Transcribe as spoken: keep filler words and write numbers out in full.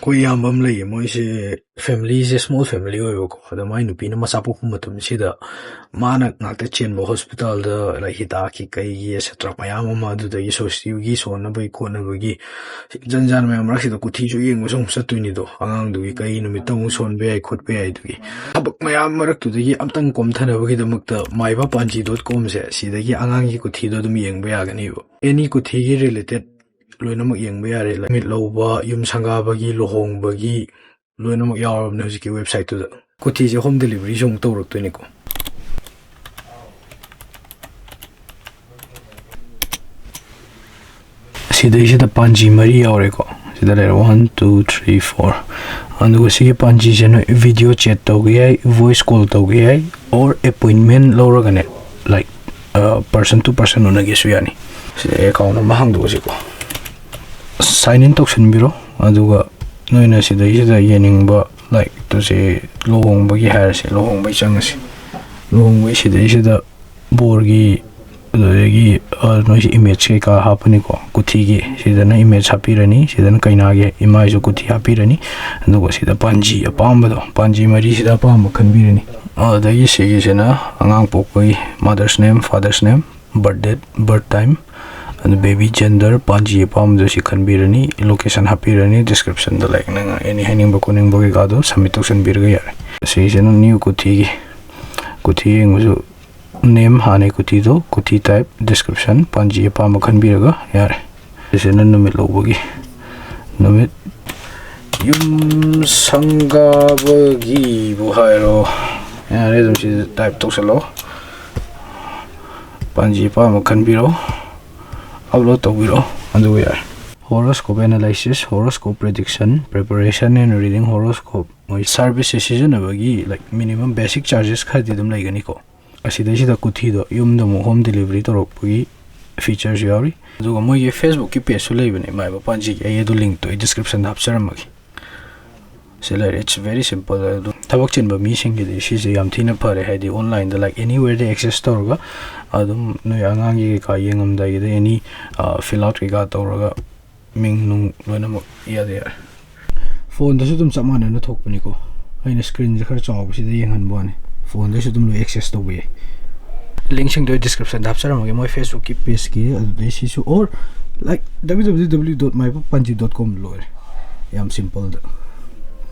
ꯑꯩꯈꯣꯏ ꯏꯌꯥꯝꯕ ꯑꯃ ꯂꯩꯌꯦ, ꯃꯣꯏꯁꯦ ꯐꯦꯃꯤꯂꯤꯁꯦ ꯁ꯭ꯃꯣꯜ ꯐꯦꯃꯤꯂꯤ ꯑꯣꯏꯕꯀꯣ꯫ ꯑꯗ ꯃꯥꯏ ꯅꯨꯄꯤꯅ ꯃꯆꯥ ꯄꯣꯛꯄ ꯃꯇꯝꯁꯤꯗ ꯃꯥꯅ ꯉꯥꯛꯇ ꯆꯦꯟꯕ ꯍꯣꯁꯄꯤꯇꯥꯜꯗ, ꯂꯥꯏꯛ, ꯍꯤꯗꯥꯛꯀꯤ ꯀꯩꯒꯤ ꯑꯦꯠꯁꯦꯇ꯭ꯔꯥ ꯃꯌꯥꯝ ꯑꯃ, ꯑꯗꯨꯗꯒꯤ ꯁꯣꯁꯇꯤꯒꯤ ꯁꯣꯟꯅꯕꯒꯤ ꯈꯣꯠꯅꯕꯒꯤ ꯖꯟ ꯖꯥꯟ ꯃꯌꯥꯝ ꯃꯔꯛꯁꯤꯗ ꯀꯨꯊꯤꯁꯨ ꯌꯦꯡꯕꯁꯨ ꯑꯃꯨꯛ ꯆꯠꯇꯣꯏꯅꯤꯗꯣ꯫ ꯑꯉꯥꯡꯗꯨꯒꯤ ꯀꯩ ꯅꯨꯃꯤꯠꯇ ꯑꯃꯨꯛ ꯁꯣꯟꯕ ꯌꯥꯏ ꯈꯣꯠꯄ ꯌꯥꯏ, ꯑꯗꯨꯒꯤ ꯊꯕꯛ ꯃꯌꯥꯝ ꯃꯔꯛꯇꯨꯗꯒꯤ ꯑꯝꯇꯪ ꯀꯣꯝꯊꯅꯕꯒꯤꯗꯃꯛꯇ ꯃꯥꯏꯕ ꯄꯥꯟꯖꯤ ꯗꯣꯠ ꯀꯣꯝꯁꯦ, ꯁꯤꯗꯒꯤ ꯑꯉꯥꯡꯒꯤ ꯀꯨꯊꯤꯗꯣ ꯑꯗꯨꯝ ꯌꯦꯡꯕ ꯌꯥꯒꯅꯦꯕ꯫ ꯑꯦꯅꯤ ꯀꯨꯊꯤꯒꯤ ꯔꯤꯂꯦꯇꯦꯠ ꯂꯣꯏꯅꯃꯛ ꯌꯦꯡꯕ ꯌꯥꯔꯦ, ꯂꯥꯏꯛ, ꯃꯤꯠ ꯂꯧꯕ, ꯌꯨꯝ ꯁꯪꯒꯥꯕꯒꯤ, ꯂꯨꯍꯣꯡꯕꯒꯤ, ꯂꯣꯏꯅꯃꯛ ꯌꯥꯎꯔꯕꯅꯦ ꯍꯧꯖꯤꯛꯀꯤ ꯋꯦꯕꯁꯥꯏꯠꯇꯨꯗ꯫ ꯀꯨꯊꯤꯁꯦ ꯍꯣꯝ ꯗꯦꯂꯤꯚꯔꯤꯁꯨ ꯑꯃꯨꯛ ꯇꯧꯔꯛꯇꯣꯏꯅꯤꯀꯣ꯫ ꯁꯤꯗꯩꯁꯤꯗ ꯄꯥꯟꯖꯤ ꯃꯔꯤ ꯌꯥꯎꯔꯦꯀꯣ꯫ ꯁꯤꯗ ꯂꯩꯔꯦ, ꯋꯥꯟ, ꯇꯨ, ꯊ꯭ꯔꯤ, ꯐꯣꯔ꯫ ꯑꯗꯨꯒ ꯁꯤꯒꯤ ꯄꯥꯟꯖꯤꯁꯦ ꯅꯣꯏ ꯚꯤꯗꯤꯑꯣ ꯆꯦꯠ ꯇꯧꯒꯦ ꯌꯥꯏ, ꯚꯣꯏꯁ ꯀꯣꯜ ꯇꯧꯒꯦ ꯌꯥꯏ, ꯑꯣꯔ ꯑꯦꯄꯣꯏꯟꯃꯦꯟ ꯂꯧꯔꯒꯅꯦ, ꯂꯥꯏꯛ, ꯄꯔꯁꯟ ꯇꯨ ꯄꯔꯁꯟ ꯎꯅꯒꯦꯁꯨ ꯌꯥꯅꯤ꯫ ꯁꯤꯗ ꯑꯦꯀꯥꯎꯟ ꯑꯃ ꯍꯥꯡꯗꯣꯛꯑꯁꯤꯀꯣ꯫ ꯁꯥꯏꯟ ꯏꯟ ꯇꯧꯁꯤꯟꯕꯤꯔꯣ, ꯑꯗꯨꯒ ꯅꯣꯏꯅ ꯁꯤꯗꯩꯁꯤꯗ ꯌꯦꯡꯅꯤꯡꯕ, ꯂꯥꯏꯛ, ꯇꯨꯁꯦ, ꯂꯨꯍꯣꯡꯕꯒꯤ ꯍꯥꯏꯔꯁꯦ, ꯂꯨꯍꯣꯡꯕꯒꯤ ꯆꯪꯉꯁꯤ꯫ ꯂꯨꯍꯣꯡꯕꯒꯤ ꯁꯤꯗꯩꯁꯤꯗ ꯕꯣꯔꯒꯤ, ꯑꯗꯨꯗꯒꯤ, ꯑ, ꯅꯣꯏꯁꯤ ꯏꯃꯦꯖ ꯀꯩꯀꯥ ꯍꯥꯞꯄꯅꯤꯀꯣ꯫ ꯀꯨꯊꯤꯒꯤ ꯁꯤꯗꯅ ꯏꯃꯦꯖ ꯍꯥꯞꯄꯤꯔꯅꯤ, ꯁꯤꯗꯅ ꯀꯩꯅꯥꯒꯤ ꯏꯃꯥꯏꯁꯨ ꯀꯨꯊꯤ ꯍꯥꯞꯄꯤꯔꯅꯤ, ꯑꯗꯨꯒ ꯁꯤꯗ ꯄꯥꯟꯖꯤ ꯑꯄꯥꯝꯕꯗꯣ, ꯄꯥꯟꯖꯤ ꯃꯔꯤꯁꯤꯗ ꯑꯄꯥꯝꯕ ꯈꯟꯕꯤꯔꯅꯤ꯫ ꯑꯗꯨꯗꯒꯤ ꯁꯤꯒꯤꯁꯤꯅ ꯑꯉꯥꯡ ꯄꯣꯛꯄꯒꯤ mother's name, father's name, birth date, birth time, ꯑꯗꯨ ꯕꯦꯕꯤ ꯖꯦꯟꯗꯔ, ꯄꯥꯟꯖꯤ ꯑꯄꯥꯝꯕꯗꯨ ꯁꯤ ꯈꯟꯕꯤꯔꯅꯤ, ꯂꯣꯀꯦꯁꯟ ꯍꯥꯞꯄꯤꯔꯅꯤ, ꯗꯤꯁꯀ꯭ꯔꯤꯞꯁꯟꯗ, ꯂꯥꯏꯛ, ꯅꯪ ꯑꯦꯅꯤ ꯍꯥꯏꯅꯤꯡꯕ ꯈꯣꯠꯅꯤꯡꯕ ꯀꯩꯀꯥꯗꯣ ꯁꯕꯃꯤꯠ ꯇꯧꯁꯟꯕꯤꯔꯒ ꯌꯥꯔꯦ꯫ ꯁꯤꯁꯤꯅ ꯅ꯭ꯌꯨ ꯀꯨꯊꯤꯒꯤ, ꯀꯨꯊꯤ ꯌꯦꯡꯕꯁꯨ ꯅꯦꯝ ꯍꯥꯟꯅꯩ ꯀꯨꯊꯤꯗꯣ, ꯀꯨꯊꯤ ꯇꯥꯏꯞ, ꯗꯤꯁꯀ꯭ꯔꯤꯞꯁꯟ, ꯄꯥꯟꯖꯤ ꯑꯄꯥꯝꯕ ꯈꯟꯕꯤꯔꯒ ꯌꯥꯔꯦ꯫ ꯁꯤꯁꯤꯅ ꯅꯨꯃꯤꯠ ꯂꯧꯕꯒꯤ, ꯅꯨꯃꯤꯠ ꯌꯨꯝ ꯁꯪꯒꯥꯕꯒꯤꯕꯨ ꯍꯥꯏꯔꯣ, ꯌꯥꯔꯦ, ꯑꯗꯨꯝ ꯁꯤꯗ ꯇꯥꯏꯞ ꯇꯧꯁꯜꯂꯣ꯫ ꯄꯥꯟꯖꯤ ꯑꯄꯥꯝꯕ ꯈꯟꯕꯤꯔꯣ, ꯑꯞꯂꯣꯗ ꯇꯧꯕꯤꯔꯣ, ꯑꯗꯨꯒ ꯌꯥꯔꯦ꯫ Horoscope analysis, horoscope prediction, preparation and reading horoscope, ꯃꯣꯏ ꯁꯥꯔꯚꯤꯁꯁꯦ ꯁꯤꯖꯤꯟꯅꯕꯒꯤ, ꯂꯥꯏꯛ, ꯃꯤꯅꯤꯃꯝ ꯕꯦꯁꯤꯛ ꯆꯥꯔꯖꯦꯁ ꯈꯔꯗꯤ ꯑꯗꯨꯝ ꯂꯩꯒꯅꯤꯀꯣ꯫ ꯑꯁꯤꯗꯩꯁꯤꯗ ꯀꯨꯊꯤꯗꯣ ꯌꯨꯝꯗ ꯑꯃꯨꯛ ꯍꯣꯝ ꯗꯦꯂꯤꯚꯔꯤ ꯇꯧꯔꯛꯄꯒꯤ ꯐꯤꯆꯔꯁꯨ ꯌꯥꯎꯔꯤ꯫ ꯑꯗꯨꯒ ꯃꯣꯏꯒꯤ ꯐꯦꯁꯕꯨꯛꯀꯤ ꯄꯦꯖꯁꯨ ꯂꯩꯕꯅꯦ, ꯃꯥꯏꯕ ꯄꯥꯟꯖꯤꯒꯤ, ꯑꯩ ꯑꯗꯨ ꯂꯤꯡꯛꯇꯣ ꯑꯩ ꯗꯤꯁꯀ꯭ꯔꯤꯞꯁꯟꯗ ꯍꯥꯞꯆꯔꯝꯃꯒꯦ꯫ ꯁꯤ ꯂꯩꯔꯦ, it's very simple꯫ ꯑꯗꯨ ꯊꯕꯛ ꯆꯤꯟꯕ ꯃꯤꯁꯤꯡꯒꯤꯗꯤ ꯁꯤꯁꯦ ꯌꯥꯝ ꯊꯤꯅ ꯐꯔꯦ, ꯍꯥꯏꯗꯤ ꯑꯣꯟꯂꯥꯏꯟꯗ, ꯂꯥꯏꯛ, ꯑꯦꯅꯤꯋꯦꯔꯗ ꯑꯦꯛꯁꯦꯁ ꯇꯧꯔꯒ ꯑꯗꯨꯝ ꯅꯣꯏ ꯑꯉꯥꯡꯒꯤ ꯀꯩꯀꯥ ꯌꯦꯡꯉꯝꯗꯥꯏꯒꯤꯗ ꯑꯦꯅꯤ ꯐꯤꯜ ꯑꯥꯎꯠ ꯀꯩꯀꯥ ꯇꯧꯔꯒ ꯃꯤꯡ ꯅꯨꯡ ꯂꯣꯏꯅꯃꯛ ꯏꯌꯥꯗ ꯌꯥꯔꯦ꯫ ꯐꯣꯟꯗꯁꯨ ꯑꯗꯨꯝ ꯆꯞ ꯃꯥꯟꯅꯅ ꯊꯣꯛꯄꯅꯤꯀꯣ꯫ ꯑꯩꯅ ꯁ꯭ꯀ꯭ꯔꯤꯟꯁꯦ ꯈꯔ ꯆꯥꯎꯕꯁꯤꯗ ꯌꯦꯡꯍꯟꯕ ꯋꯥꯅꯤ꯫ ꯐꯣꯟꯗꯁꯨ ꯑꯗꯨꯝ ꯂꯣꯏ ꯑꯦꯛꯁꯦꯁ ꯇꯧꯕ ꯌꯥꯏ꯫ ꯂꯤꯡꯁꯤꯡꯗꯣ ꯑꯩ ꯗꯤꯁꯀ꯭ꯔꯤꯞꯁꯟꯗ ꯍꯥꯞꯆꯔꯝꯃꯒꯦ, ꯃꯣꯏ ꯐꯦꯁꯕꯨꯛꯀꯤ ꯄꯦꯖꯀꯤ, ꯑꯗꯨꯗꯩ ꯁꯤꯁꯨ, or like W W W dot mypapanji dot com, ꯂꯣꯏꯔꯦ꯫ ꯌꯥꯝ ꯁꯤꯝꯄꯜꯗ꯫